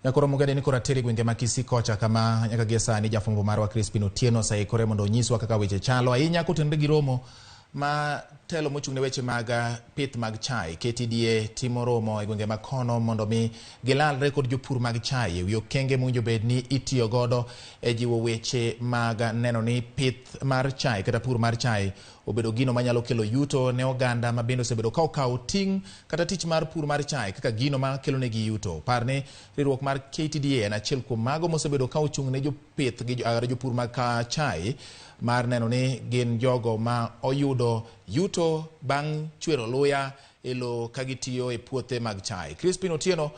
Nyakoro Mugede ni koro ateri gwenge ma Kisii kocha kama nyaka gie sani jafwambo marwa Crispin Otieno oseikore mondo onyiswa kaka weche chalo ahinya kotenore gi romo ma telo mochung' ne weche mag pith mag chai KTDA timo romo e gwenge ma kono mondo mi gilalre kod jopur mag chai ewi okenge mowinjo bed ni itiyo godo e jiwo weche mag neno ni pith mar chai kata pur mar chai obedo gino manyalo kelo yuto ne oganda ma bende osebedo ka okawo ting' kata tich mar pur mar chai kaka gino ma kelo negi yuto. Par ni riwruok mar KTDA en achiel kuom mago mosebedo ka ochung' ne jopith gi jopur mag chai mar neno ni gin jogo ma oyudo yuto bang' chwero luya e lowo ka gitiyo e puothe mag chai. Crispin Otieno,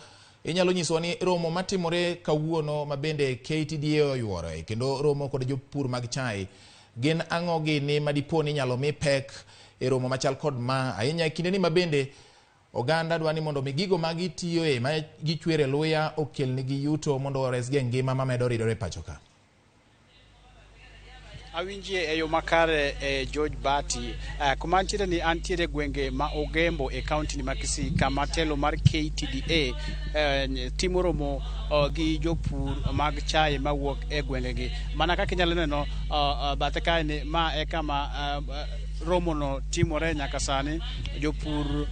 inyalo nyisowa ni romo matimore kawuono ma bende KTDA oyuore kendo romo kod jopur mag chai gin ang'o gini madipo ni inyalo mi pek e romo machal kod ma ahinya e kindeni ma bende oganda dwa ni mondo mi gigo ma gitiyoe ma gichwere luya okelnigi yuto mondo oresgi e ngima mamedo ridore e pacho ka. Awinjie e yo makare e George Bati. Kuma antiere ni antiere gwenge ma Ogembo e kaunti ni ma Kisii kama telo mar KTDA timo romo gi jopur mag chai mawuok e gwengegi. Mana kaka inyalo neno bathe kae ni ma e kama romo no timore nyaka sani. Jopur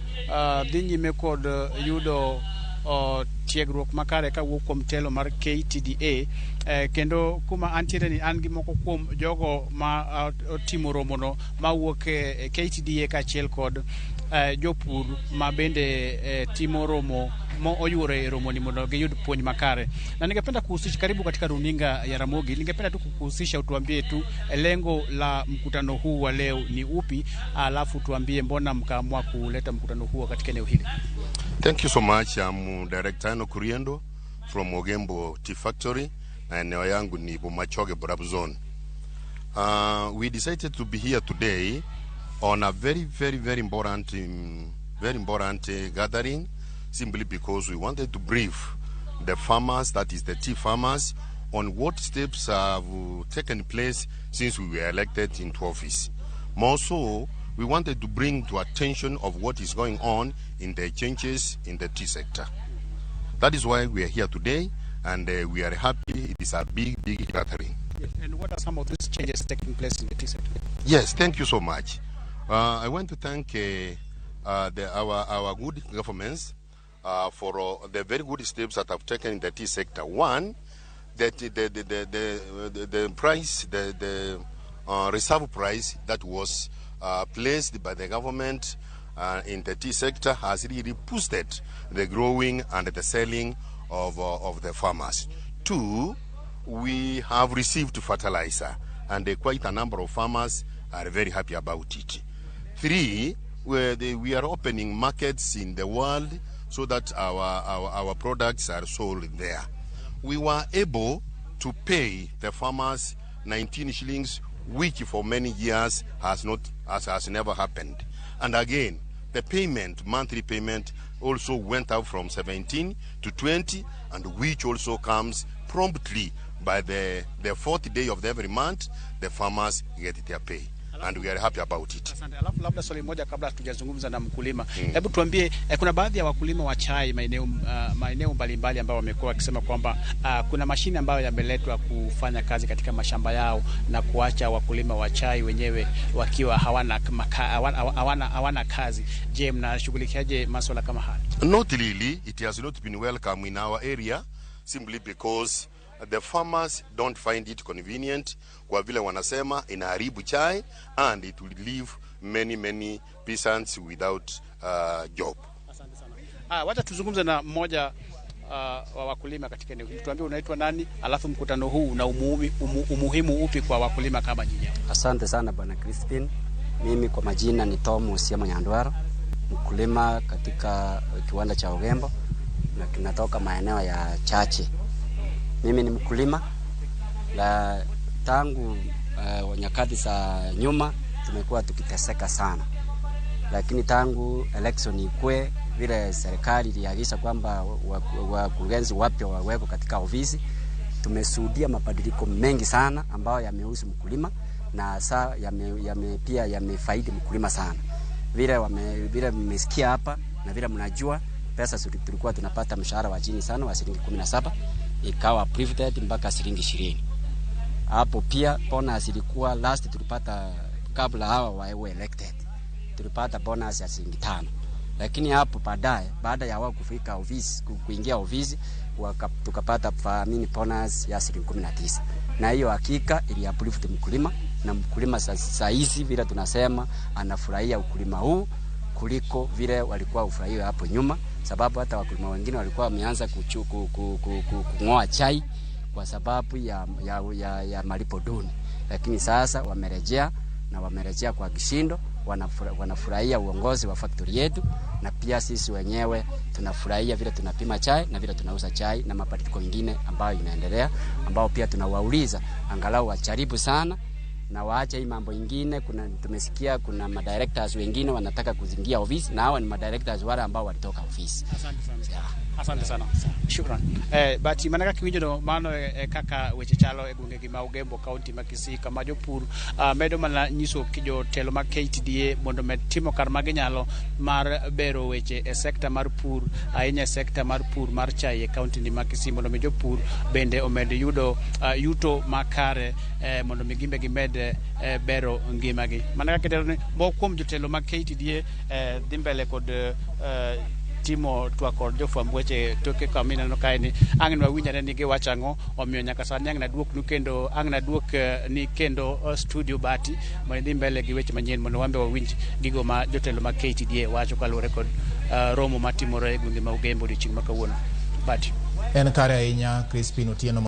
dhi nyime kod yudo tiegruok makare kawuok kuom telo mar KTDA. Kendo kuma antiere ni an gi moko kuom jogo ma otimo romono mawuok e KTDA kaachiel kod jopur ma bende timo romo mo oyuore e romoni mondo giyud puonj makare. Na ningependa kuhusisha, karibu katika runinga ya Ramogi, ningependa tu kukuhusisha utuambie tu lengo la mkutano huu wa leo ni upi, alafu tuambie mbona mkaamua kuleta mkutano huu katika eneo hili. Thank you so much. I'm Director Eno Kuriendo from Ogembo Tea Factory na eneo yangu ni Bomachoge Borabu Zone. We decided to be here today on a very, very, very important gathering, simply because we wanted to brief the farmers, that is the tea farmers, on what steps have taken place since we were elected into office. More so, we wanted to bring to attention of what is going on in the changes in the tea sector. That is why we are here today, and we are happy. It is a big, big gathering. Yes. And what are some of these changes taking place in the tea sector? Yes, thank you so much. I want to thank our good governments for the very good steps that have taken in the tea sector. One, that the price, the reserve price that was placed by the government in the tea sector has really boosted the growing and the selling of the farmers. Two, we have received fertilizer, and quite a number of farmers are very happy about it. Three, we are opening markets in the world so that our products are sold there. We were able to pay the farmers 19 shillings, which for many years has not has, has never happened. And again, the payment, monthly payment, also went up from 17 to 20, and which also comes promptly by the fourth day of every month, the farmers get their pay. And we are happy about it. Asante. Alafu labda swali moja kabla hatujazungumza na mkulima. Hebu tuambie kuna baadhi ya wakulima wa chai maeneo mbalimbali ambao wamekuwa wakisema kwamba kuna mashine ambayo yameletwa kufanya kazi katika mashamba yao na kuacha wakulima wa chai wenyewe wakiwa hawana kazi. Je, mnashughulikiaje masuala kama haya? Not really. It has not been welcome in our area simply because the farmers don't find it convenient kwa vile wanasema inaharibu chai and it will leave many, many peasants without job. Asante sana. Wacha tuzungumze na mmoja wa wakulima katika eneo hili. Tuambie unaitwa nani, alafu mkutano huu una umuhimu upi kwa wakulima kama nyinyi? Asante sana, Bwana Crispin. Mimi kwa majina ni Tom Osiemo Nyandwaro, mkulima katika kiwanda cha Ogembo na kinatoka maeneo ya Chache. Mimi ni mkulima na tangu nyakati za nyuma tumekuwa tukiteseka sana, lakini tangu election ikue, vile serikali iliagiza kwamba wakurugenzi wapya wawekwe katika ofisi, tumeshuhudia mabadiliko mengi sana ambayo yamehusu mkulima na hasa pia yamefaidi mkulima sana. Vile mmesikia hapa na vile mnajua Pesa tulikuwa tunapata mshahara wa chini sana wa shilingi 17 ikawa uplifted mpaka shilingi 20. Hapo pia bonus ilikuwa last tulipata kabla hawa wawe elected, tulipata bonus ya shilingi 5, lakini hapo baadaye, baada ya wao kufika ofisi, kuingia ofisi, tukapata famini bonus ya shilingi 19, na hiyo hakika ili uplift mkulima, na mkulima saa hizi vile tunasema anafurahia ukulima huu kuliko vile walikuwa ufurahia hapo nyuma, sababu hata wakulima wengine walikuwa wameanza kung'oa chai kwa sababu ya malipo duni, lakini sasa wamerejea na wamerejea kwa kishindo. Wanafurahia uongozi wa factory yetu, na pia sisi wenyewe tunafurahia vile tunapima chai na vile tunauza chai na mabadiliko mengine ambayo inaendelea, ambao pia tunawauliza angalau wajaribu sana na waache hii mambo ingine. Kuna tumesikia kuna madirectors wengine wanataka kuzingia ofisi, na hawa ni madirectors wale ambao walitoka ofisi. Asante sana. Asante sana. Shukran. But mana kaka iwinjo no mano e kaka weche chalo e gwenge gi ma Ogembo, kaunti ma Kisii, kama jopur medo mana nyiso jotelo mag KTDA mondo med timo kar ma ginyalo mar bero weche e sekta mar pur, ahinya e sekta mar pur mar chai e kaunti ni ma Kisii, mondo mi jopur bende omed yudo yuto makare mondo mi gimbe gimed bero ngimagi. Mana kaka itero ni moko kuom jotelo mag KTDA dhi mbele kod timo twak kod jofwamb weche toke kama ineno kae ni ang' nwawinj ane ni giwacho ang'o. Omiyo nyaka sani ang' naduoknu kendo ang' naduok ni kendo studio bati mondo idhi mbele gi weche manyien mondo wan be wawinj gigo ma jotelo mag KTDA wacho kaluwore kod romo matimore e gwenge ma Ogembo odiochieng' ma kawuono. Bati. En kare ahinya, Crispin Otieno.